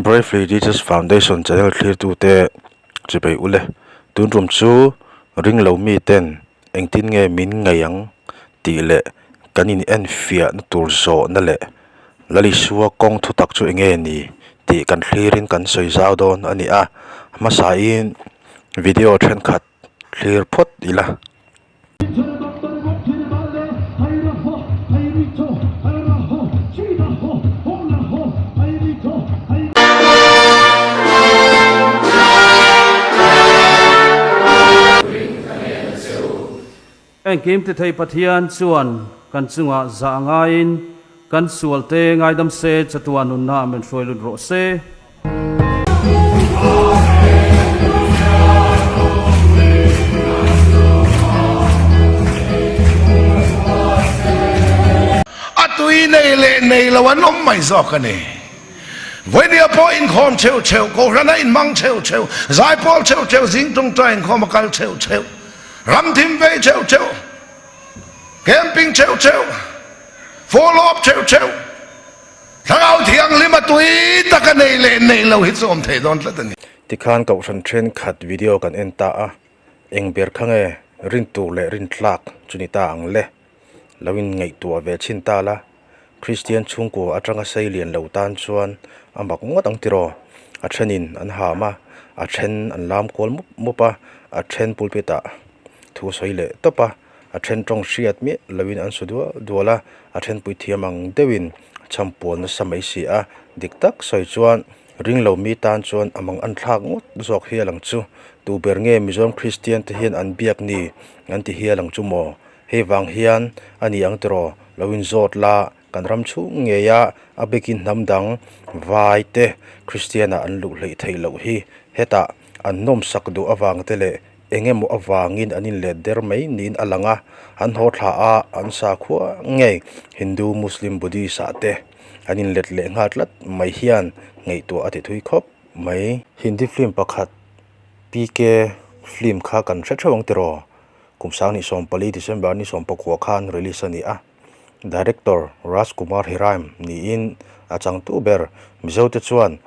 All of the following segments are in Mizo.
Bravely Jesus Foundation channel thlirtute chipei ule tun tum chu ring lo mi ten engtin nge min ngaih ang tih leh kan in enfiahna tur zawhna leh Lalisua kawng thutak chu enge ni tih kan thlirin kan sawi zau dawn a ni a hmasain video thenkhat thlir phawt ila. Engkim tithei Pathian chuan kan chungah zah a ngaiin kan sualte ngaidam se chatuah nunna min hruai lut rawh se. A tui nei leh nei lo an awm mai zawk a ni. Vawinia pawh inkhawm cheuh cheuh, Kohhrana inhmang cheuh cheuh, zaipawl cheuh cheuh, zing tawngtai inkhawm a kal cheuh cheuh, ramthim vei cheuh cheuh, camping cheuh cheuh, follow up cheuh cheuh, Thlarau Thianghlim a tui tak a nei leh nei lo hi chu awm thei dawn tlat a ni. Tikhan Kohhran thenkhat video kan en ta a, eng ber kha nge rin tur leh rin tlak chu ni ta ang le? Lo in ngaihtuah ve chhin ta la, Kristian chhungkua atanga sei lian lo tan chuan a mak ngawt ang tiraw? A thenin an ham a, a then an lam kual mup mup a, a then pulpit ah thu sawi leh tawp a, a then tawng hriat miah loin an su dual dual a, a then puithiam ang deuhin chhampual nasa mai si a, dik tak sawi chuan ring lo mi tan chuan a mang an thlak ngawt zawk hial ang chu, tu ber nge Mizoram Kristian te hian an biak ni an ti hial ang chu maw? Hei vang hian a ni ang tiraw lo inzawt la, kan ram chhung ngeia a bikin hnam dang vai te Kristian-ah an luh hleih theih loh hi hetah an nawmsak duh avang te leh eng emaw avangin an inlet der mai niin a lang a, an haw thla a, an sakhua ngei Hindu, Muslim, Buddhist ah te an inlet leh nghal tlat mai hian ngaihtuah a ti thui khawp mai. Hindi film pakhat PK film kha kan hre theuh ang tiraw? Kum sang ni 14 December ni 19 khan release a ni a, Director Raj Kumar Hiraim niin a changtu ber Mizo te chuan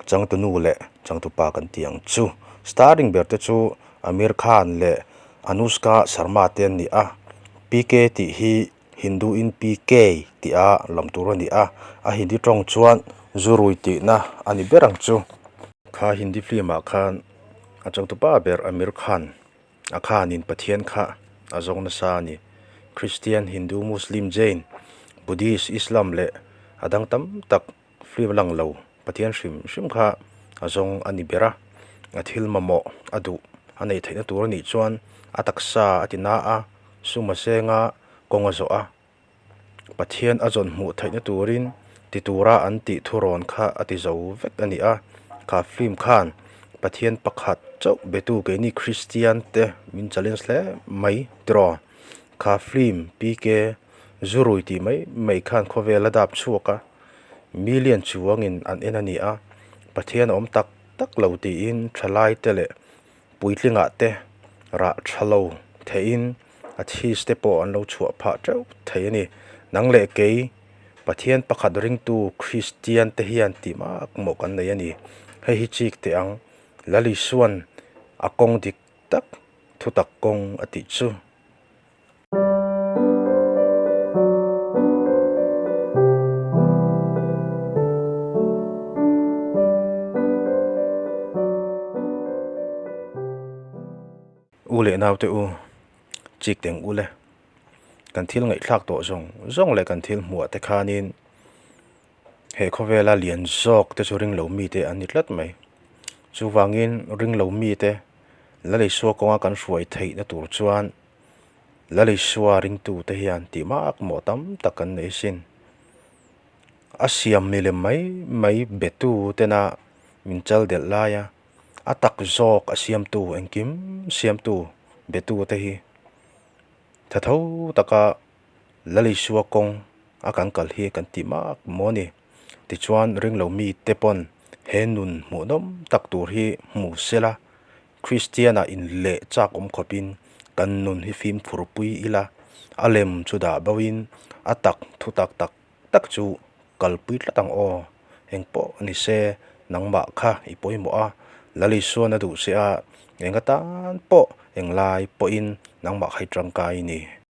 changtunu leh changtupa kan ti ang chu. Starring ber te chu Aamir Khan leh Anushka Sharma te an ni a, PK tih hi Hindu in PK tia lam tur a ni a, a Hindi tawng chuan Zurui tihna a ni ber ang chu. Kha Hindi film ah khan a changtupa ber Aamir Khan A khanin Pathian kha a zawng nasa a ni. Christian, Hindu, Muslim, Jain, Buddhist, Islam leh a dang tam tak film lang lo Pathian hrim hrim kha a zawng a ni ber a. A thil mamawh a duh a neih theihna tur a nih chuan a taksa a ti na a, sum a seng a, kawng a zawh a. Pathian a zawn hmuh theihna turin ti tura an tih thurawn kha a ti zo vek a ni a, kha film khan Pathian pakhat chauh betu keini Kristian te min challenge hle mai tiraw? Kha film PK Zurui tih mai mai khan khawvel a dap chhuak a, million chuangin an en a ni a, Pathian a awm tak tak lo tiin thalai te leh puitlingah te rah tha lo theihin a this te pawh an lo chhuah phah teuh thei a ni. Nang leh kei Pathian pakhat ringtu Kristian te hian tih mak mawh kan nei a ni. Hei hi chik teh ang, Lal Isua'n a kawng dik tak thutak kawng a tih chu. U leh naute u, chik teng u le. Kan thil ngaihthlak tawh zawng zawng leh kan thil hmuh ah te khanin he khawvela lian zawk te chu ring lo mite an ni tlat mai. Chuvangin ring lo mite Laleisua kawnga kan hruai theihna tur chuan Laleisua ringtute hian tih mak mawh tam tak kan nei asin. A siam milem mai mai betu tena min chal delh laia a tak zawk a siamtu engkim siamtu betu te hi tha tho taka Laleisua kawng a kan kal hi kan tih mak maw a ni. Tichuan ringlo mite pawn he nun hmuhnawm tak tur hi hmu sela Kristiana inleh chak awm khawpin kan nun hi fimkhur pui ila, a lem chu dah boin a tak thu tak tak tak chu kalpui tlat ang aw, engpawh ni se. Nangmah kha i pawimawh a, Lal Isuan a duh che a, eng atan pawh, englai pawhin nangmah kha i tangkai ni.